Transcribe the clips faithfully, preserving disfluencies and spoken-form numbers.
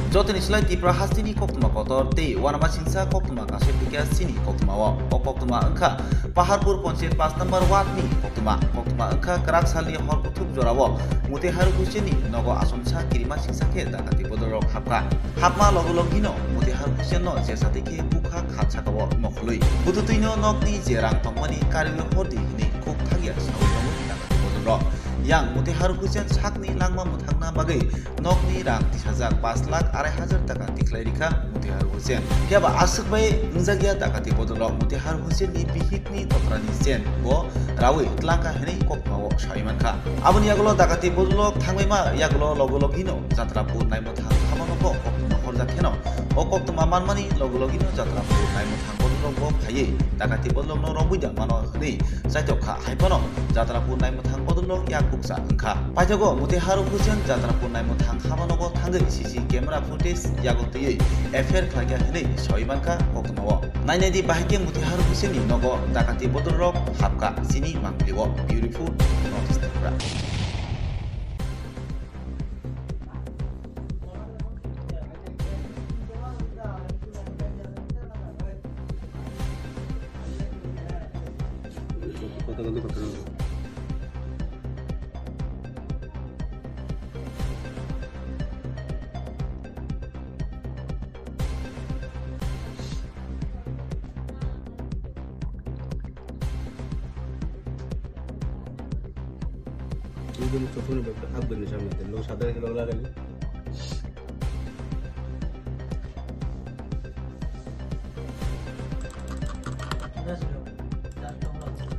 Jotoni slai Tipra hasteni koktwma kotor tei uanama singsa koktwma kasoiphikha chini koktwmao. O koktwma wngkha Paharpur Panchayat paanch number ward ni koktwma. Koktwma wngkha kwrak salni hor kuthuk jorao Mutihar Hussain ni nogo achomsa kirima singsa khe dakati bodolrok hapkha. Hapma logo logino Mutihar Hussain no jesati khe bukha khat sakao mokhului. Bututwino nokni je rang tongmani kariwi hordi hwnwi khuk thangya saui tongo dakati bodolrok. Yang Mutihar Hussain sakni langma mwthangna bagwi nokni rang tisajak paanch lakh arai hajar taka tikhlai rikha Mutihar Hussain. Phiya ba aswk bai wngjakya dakati bodolrok Mutihar Hussain ni bihikni totrani chain bo raui tlangkha hwnwi koktwmao saui mankha. Aboni yagulo dakati bodolrok thangbaima yagulo logo logino Jatrapur naimwthang habanogo koktwma horjak kheno o koktwma manmani logo logino Jatrapur naimwthang bodolrok bo phaiwi dakati bodolrokno romwi da mano hwnwi chaitok kha. Hai phano Jatrapur naimwthang bodolrok yak bukcha wngkha. Paithago Mutihar Hussain Jatrapur naimwthang habanogo thangwi C C camera footage yago twiwi F I R khlaikha hwnwi saui mankha koktwmao. Nainai di bahai khe Mutihar Hussain ni nogo dakati bodolrok hapkha chini mangpilio. Bureau report, North East Tripura. Ini dia muncul pun berapa hak bener sama itu. Lo sadar kalau lagi.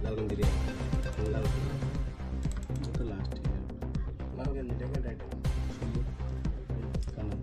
Lalu dia. Lalu. Itu last ya. Lalu kan dia kan. Kanan.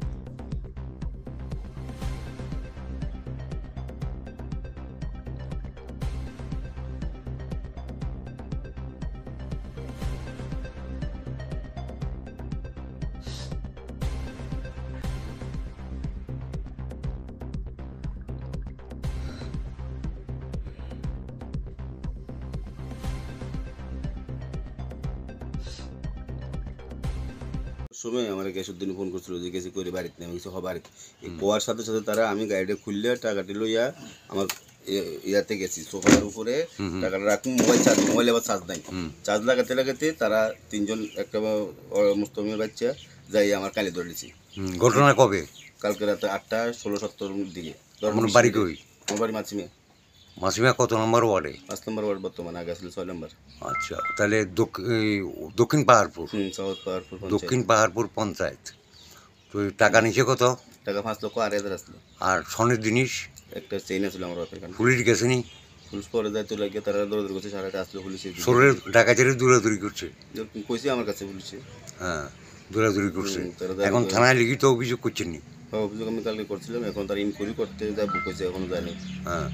সময় আমার গ্যাসের দিন ফোন করছিল যে গ্যাসে করে বাড়িতে নেই, আমি কিছু বাড়িতে। এই হুম। কোয়ার সাথে সাথে তারা, আমি গাড়িটা খুললে টাকাটি লইয়া আমার ইয়া-, ইয়াতে গেছি, সোফার উপরে হুম, হুম। টাকাটা রাখুন, মোবাইল চার্জ, মোবাইল আবার চার্জ নাই। হুম। চার্জ লাগাতে লাগাতে তারা তিনজন, একটা বা-, ও মুস্তমির বাচ্চা যাই আমার কালে ধরেছি। হুম, ঘটনা কবে? কালকে রাতে আটটা ষোলো সত্তর দিকে। আমার বাড়ি কই? আমার বাড়ি মাছিমে। মাসিমা কত নম্বর ওয়ার্ডে? পাঁচ নম্বর ওয়ার্ড বর্তমানে, আগে আসলে ছয় নম্বর। আচ্ছা, তাহলে দক্ষ-, এই দক্ষিণ পাহাড়পুর। হুম, সাউথ পাহাড়পুর পঞ্চায়েত। দক্ষিণ পাহাড়পুর পঞ্চায়েত। তো এই টাকা নিছে কত? টাকা পাঁচ লক্ষ আড়াই হাজার আসলো। আর স্বর্ণের জিনিস? একটা চেইন আসলো আমার বাপের কানে। পুলিশ গেছে নি? পুলিশ পরে যায় তো লাগে, তারা দৌড়াদৌড়ি করছে, সারা রাত আসলো পুলিশ এই দিকে। চোরের ডাকাতের দৌড়াদৌড়ি করছে। এরকম কইছে আমার কাছে পুলিশে। হ্যাঁ, দৌড়াদৌড়ি করছে। হুম, তারা এখন দৌড়াদৌড়ি থানায় লিখিত অভিযোগ করছেন নি? হ্যাঁ, অভিযোগ আমি কালকে করছিলাম, এখন তার ইনকোয়ারি করতে যাবো কইছে, এখনো যায়নি। হ্যাঁ।